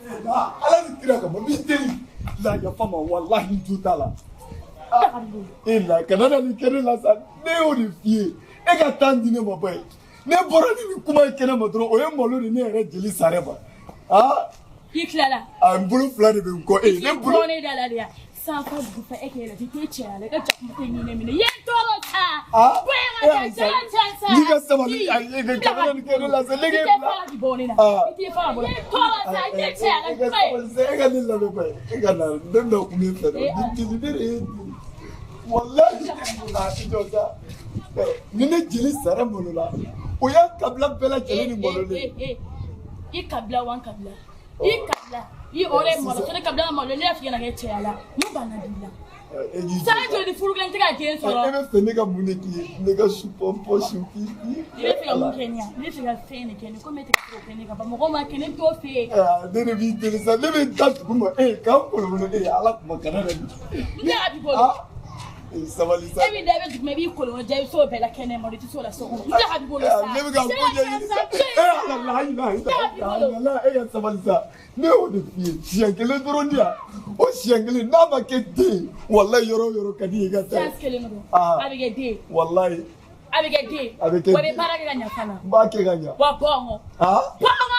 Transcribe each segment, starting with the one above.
Ala ni kira kama n b'i deli la, yafa ma, walahi n jo t'a la. E la, kana na nin kɛ ne la sa. Ne y'o de f'i ye, e ka temps di ne ma ba ye. Ne bɔra ni nin kuma ye kɛnɛ ma dɔrɔn, o ye malo de ne yɛrɛ jeli sare ma. Aa, I tilala. A n bolo fila de bɛ n kɔ e ne bolo. Bɔ ne da la de ya. Sanfɛ dugu fɛ, e k'e yɛrɛ k'i t'e cɛya la, i ka jakuma tɛ ɲinɛ minɛ. I ye n tɔɔrɔ sa. Aa, Bɔ yan e ka y'a taa, sa. cɛ sa. N'i ka sabali, ayi, e ka kana na nin kɛ ne la sa, ne k'e I tɛ bila. fara k'i bɔ ne na. Aa. I tɛ fara bɔ ne na. I ye n tɔɔrɔ sa, i tɛ cɛya la, E ka ba ye. sabali sa, e ka ne lamɛn ba ye. E ka na, ne bɛna kuma e fɛ dɛ. Eh, Ni deli, ne de ye deli. Walahi, a i jɔ sa. Ni ne jeli sara malo la, o y'a kabila bɛɛ lajɛlen ni malo de ye. Eh, eh, eh. I kabila wa n kabila. I kabila. I o de ye malo. Ne kabila ka malo, ne y'a f'i ɲɛna k'e cɛya la. Mun banna b'i la? E k'i jɔ San sa. joli ni furu kelen tɛ ka den sɔrɔ? E bɛ fɛ ne ka mun de k'i ye? Ne ka su pɔnpɔ su pipi. I bɛ fɛ ka mun kɛ ne ye? Ne bɛ fɛ ka fɛn de kɛ ne, komi e tɛ ka se k'o kɛ ne ka ban. Mɔgɔw ma kɛ ne t'o fɛ yen. Ne de b'i deli sa, ne bɛ n da dugu ma. E k'an kolokolo, e Ala kuma kana na nin. N tɛ ka b'i bolo. Ah, e sabali sa. E b'i da, i bɛ duguma, i b'i kolon ja, i bɛ s'o bɛɛ la kɛnɛ ma, i tɛ s'o la so kɔnɔ. N tɛ ka b'i bolo sa. Ne bɛ ka ko ɲɛɲini sa. E Ala, la ilaha illallah, e ka sabali sa. Ne y'o de f'i ye, siɲɛ kelen dɔrɔn di yan. O siɲɛ kelen n'a ma kɛ den ye, walayi, yɔrɔ o yɔrɔ ka di ye i ka taa yen. Chance kelen de don. Ah. A bɛ kɛ den ye. Walayi. A bɛ kɛ den ye. A bɛ kɛ Wa i den. bɛ baara kɛ ka ɲa fana. N b'a kɛ ka ɲa. Wa bɔ n kɔ. Ah, Bɔ n kɔ.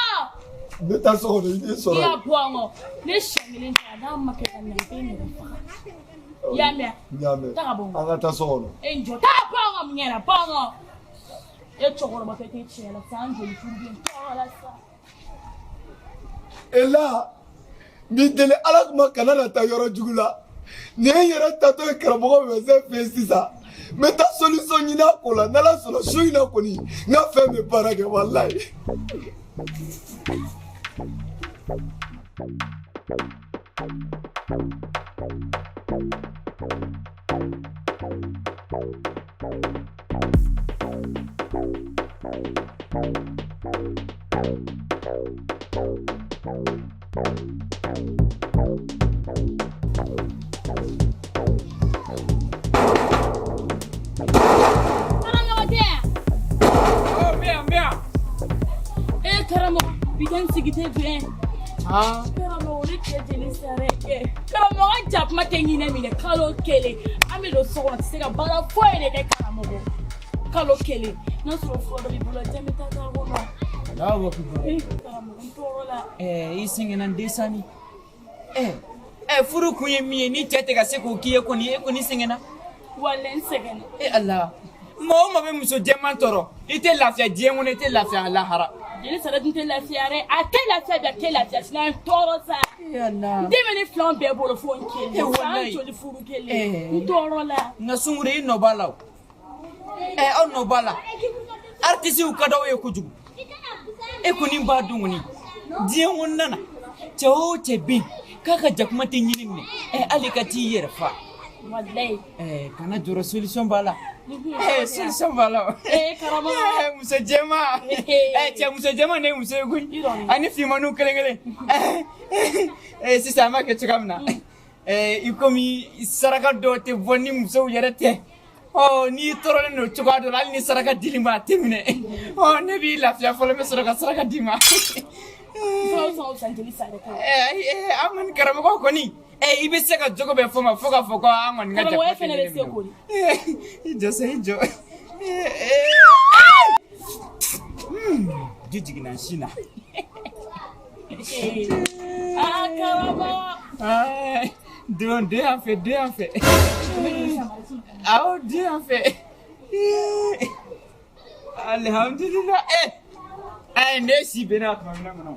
n bɛ taa so kɔnɔ, i tɛ I sɔrɔ ka yen. bɔ n kɔ. Ne siɲɛ kelen ta, n'a ma kɛ ka ɲa, i bɛ n yɛrɛ faga. I y'a mɛn? N y'a mɛn. Taa ka bɔ n kɔ. An ka taa so kɔnɔ. E n jɔ. Taa bɔ n kɔ mun ɲɛna, bɔ n kɔ. E cɛkɔrɔba fɛ t'e cɛ la, san joli furu bɛ n tɔɔrɔ la sa. E la, n b'i deli Ala kuma kana na taa yɔrɔ jugu la. Nin ye n yɛrɛ tatɔ ye karamɔgɔ Wɛsɛ fɛ yen sisan. N bɛ taa solution ɲini a ko la, n'Ala sɔnna su in na kɔni, n ka fɛn bɛ baara kɛ walayi. Karamɔgɔ tɛ yan? Oh, n bɛ yan, n bɛ yan. E karamɔgɔ, bi tɛ n sigi tɛ bɛn. Ah, Karamɔgɔ, ne cɛ jeli sara kɛ. Karamɔgɔ, jakuma tɛ ɲinɛ minɛ kalo kelen. An bɛ don so kɔnɔ, a tɛ se ka baara foyi de kɛ karamɔgɔ. Kalo kelen. N'a sɔrɔ fura dɔ b'i bolo, jɛn bɛ taa k'a kɔnɔ. Allahu akbar. Eh, karamɔgɔ, n tɔɔrɔ la. I sɛgɛnna n den sani. Furu kun ye min ye, ni cɛ tɛ ka se k'o k'i ye kɔni, e kɔni sɛgɛnna. Walayi, n sɛgɛnna. E Ala. Maa o maa bɛ muso jɛman tɔɔrɔ, i tɛ lafiya diɲɛ kɔnɔ, i tɛ lafiya lahara. Jeli sara dun tɛ lafiya dɛ. A tɛ lafiya bi, a tɛ lafiya sini, a ye n tɔɔrɔ sa. E Ala. N den bɛ ne filanw bɛɛ bolo fo n kelen. Eh, walayi. San joli furu kelen. Eh. N tɔɔrɔ la. Nka sunkuru, i nɔ b'a la o. Aw nɔ b'a la. Artisiw ka d'aw ye kojugu. E kɔni b'a dɔn kɔni, diɲɛ kɔnɔna na, cɛ o cɛ bɛ yen k'a ka jakuma tɛ ɲini minɛ, hali ka t'i yɛrɛ fa. Walayi. Kana jɔrɔ, solution b'a la. Solution b'a la. Eh, karamɔgɔ. Muso jɛman. Cɛ muso jɛman de ye muso ye koyi. Ani finmaniw kelen kelen. Sisan an b'a kɛ cogoya min na. I komi saraka dɔw tɛ bɔ ni musow yɛrɛ tɛ. Ɔ, n'i tɔɔrɔlen don cogoya dɔ la, hali ni saraka dili ma, a tɛ minɛ. Ɔ, ne b'i lafiya fɔlɔ, n bɛ sɔrɔ ka saraka d'i ma. Fɛn o fɛn o san jeli sara kɛ. Ayi, an kɔni karamɔgɔ kɔni, i bɛ se ka jogo bɛɛ fɔ ma fo k'a fɔ ko an kɔni ka Karamɔgɔ, jakuma e fɛnɛ bɛ se k'o de. I jɔ sa, i jɔ. Ji jiginna n sin na. Ah, karamɔgɔ. Don, den yan fɛ, den yan fɛ. Awɔ, den yan fɛ. Alihamudulila. Ne si bɛ na tuma min na kɔnɔ.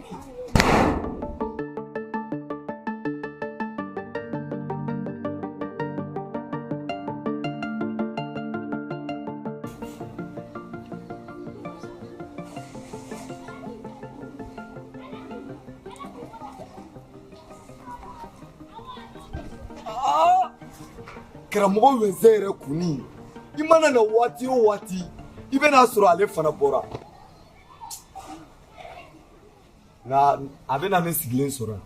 Karamɔgɔ Wɛsɛ yɛrɛ kunni, i mana na waati o waati, i bɛn'a sɔrɔ ale fana bɔra. Nka a bɛna ne sigilen sɔrɔ yan.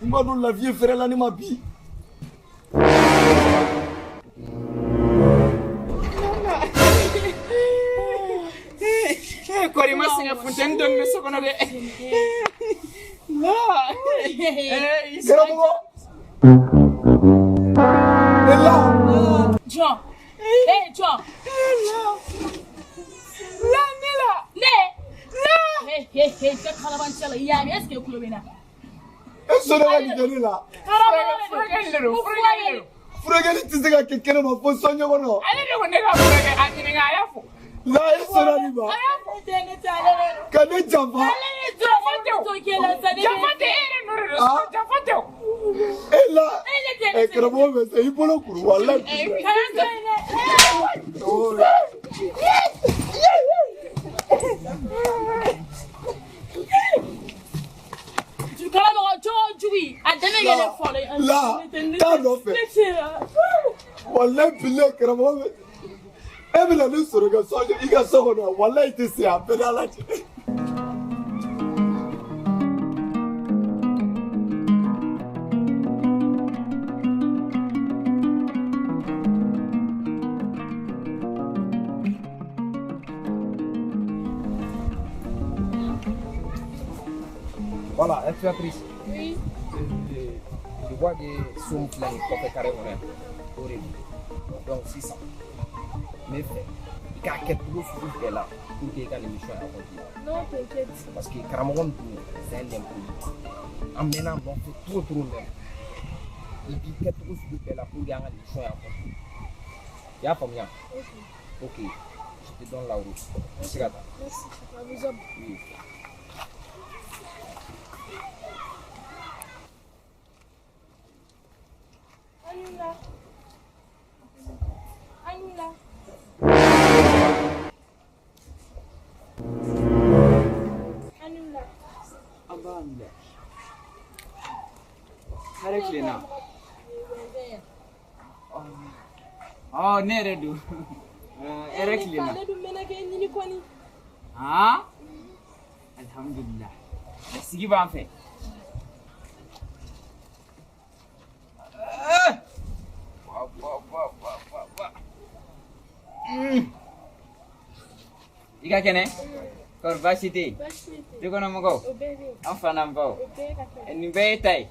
N b'a dɔn lafiye fɛrɛ la ne ma bi. Kɔri i ma sɛgɛn funteni dɔɔni bɛ so kɔnɔ dɛ. La. Karamɔgɔ. E la. Jɔn. Eh jɔn. La ne la. Ne. La. He he he kalabanciya la i y'a mɛn est ce que kulo bɛ n na. E sɔnna ka nin kɛ ne la. Furakɛli de don furakɛli de don. Furakɛli tɛ se ka kɛ kɛnɛma fo sɔɲɛ kɔnɔ. Ale de ko ne ka furakɛ a ɲininka a y'a fɔ. La e sɔnna nin ma. Ka ne janfa. Janfa tɛ e yɛrɛ nɔ de don janfa tɛ o. E la ɛ karamɔgɔ bɛ se i bolo kuru walayi. Karamɔgɔ cogo jugu a dɛmɛ kɛ ne fɔlɔ. La taa nɔfɛ. Walayi bilayi karamɔgɔ bɛ e bɛna ne sɔrɔ i ka so kɔnɔ walayi i tɛ se a bɛɛ n'Ala cɛ. Voilà, inspectrice. Oui. Je vois que somme plein kɔfɛ carré kɔnɔ yan o de don donc sisan n bɛ fɛ i k'a kɛ cogo sugu bɛɛ la pour que i ka nin mission accomplir. Non, t'inquiète. Parce que karamɔgɔ min dun c'est un impoli. An mɛnna a nɔfɛ trop trop même. I b'i kɛ cogo sugu bɛɛ la pour que an ka nin mission accomplir. I y'a faamuya? Ok. Ok, je te donne la route. I bɛ se ka taa. Merci, à vous hommes. Oui. Anula. Anula. Anula. An b'a minɛ. Hɛrɛ tilenna. Ɔ ne yɛrɛ don. Hɛrɛ tilenna. Ne dun mɛnna k'e ɲini kɔni. Han? Alhamdulillah. Sigi b'an fɛ. I ka kɛnɛ? Kɔri baasi tɛ yen? Du kɔnɔ mɔgɔw? An fa n'an baw? Nin bɛɛ ye ta ye.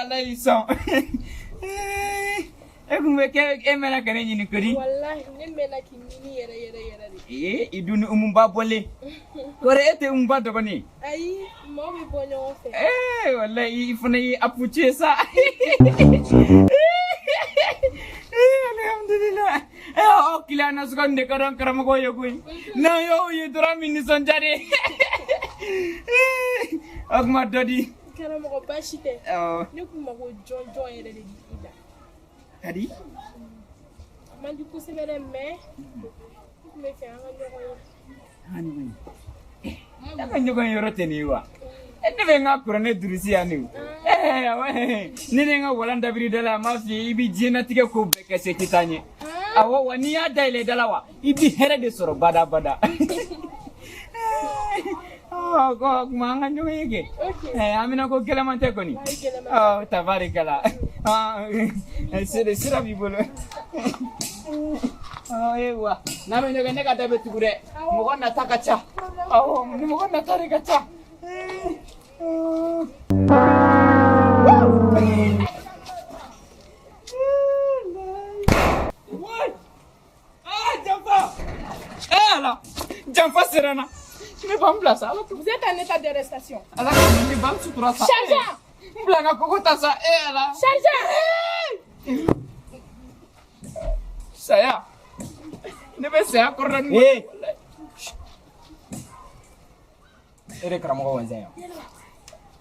Ala y'i sɔn. E kun bɛ kɛ e mɛnna ka ne ɲini kodi? Walahi ne mɛnna k'i ɲini yɛrɛ yɛrɛ yɛrɛ de. Ee i dun ni Umuba bɔlen. Kɔri e tɛ Umuba dɔgɔnin ye? Ayi maaw bɛ bɔ ɲɔgɔn fɛ. Ee walahi i fana y'i appuyer sa. Alhamdulillah. Aw kiliyan nasugu nin de ka d'an karamɔgɔw ye koyi. N'an y'aw ye dɔrɔn an bɛ nisɔndiya de. O kuma dɔ di. Karamɔgɔ baasi tɛ. Ne kun mago jɔnjɔn yɛrɛ de b'i la. Ka di? A man di kosɛbɛ dɛ mais n tun bɛ fɛ an ka ɲɔgɔn ye. An ka ɲɔgɔn ye. An ka ɲɔgɔn ye yɔrɔ tɛ nin ye wa? Ne bɛ n ka kuranɛ durusi yan de o. Ne ni n ka walan dabiri da la a m'a f'i ye i bɛ diɲɛlatigɛ ko bɛɛ kɛ se tɛ taa ɲɛ. Awɔ wa n'i y'a dayɛlɛ i da la wa i bɛ hɛrɛ de sɔrɔ bada bada. Ko kuma an ka ɲɔgɔn ye kɛ. An bɛna ko gɛlɛman tɛ kɔni. Ɔ tabarikala. Sira b'i bolo. Ewa n'an bɛ ɲɔgɔn ye ne ka da bɛ tugu dɛ. Mɔgɔ nata ka ca. Awɔ mɔgɔ nata de ka ca. Ala janfa sera n na. Ne b'an bila sa. Vous êtes en état d'arrestation. Ala ka ne b'an sutura sa. Sergent! N bila n ka koko ta sa. E Ala. Sergent! Saya. Ne bɛ saya kɔrɔ ni. Ee! E de karamɔgɔ wɛnzɛn ye.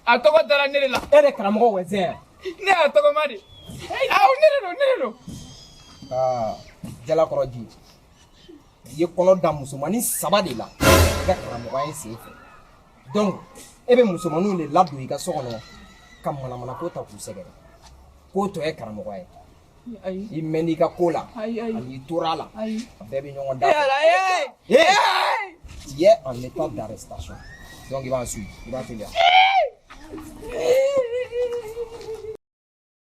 A tɔgɔ dara ne de la. E de karamɔgɔ wɛnzɛn ye. Ne y'a tɔgɔma de. Awɔ ne de don ne de don. Aa Jalakɔrɔ ji. I ye kɔnɔ da musomanin 3 de la i ka karamɔgɔya in sen fɛ donc e bɛ musomaninw de ladon i ka so kɔnɔ ka manamanako ta k'u sɛgɛrɛ k'o tɔ ye karamɔgɔya ye. I mɛnn'i ka ko la ani i tora a la a bɛɛ bɛ ɲɔgɔn da fɛ. Tu es en état d'arrestation donc i b'an suivre i b'a teliya.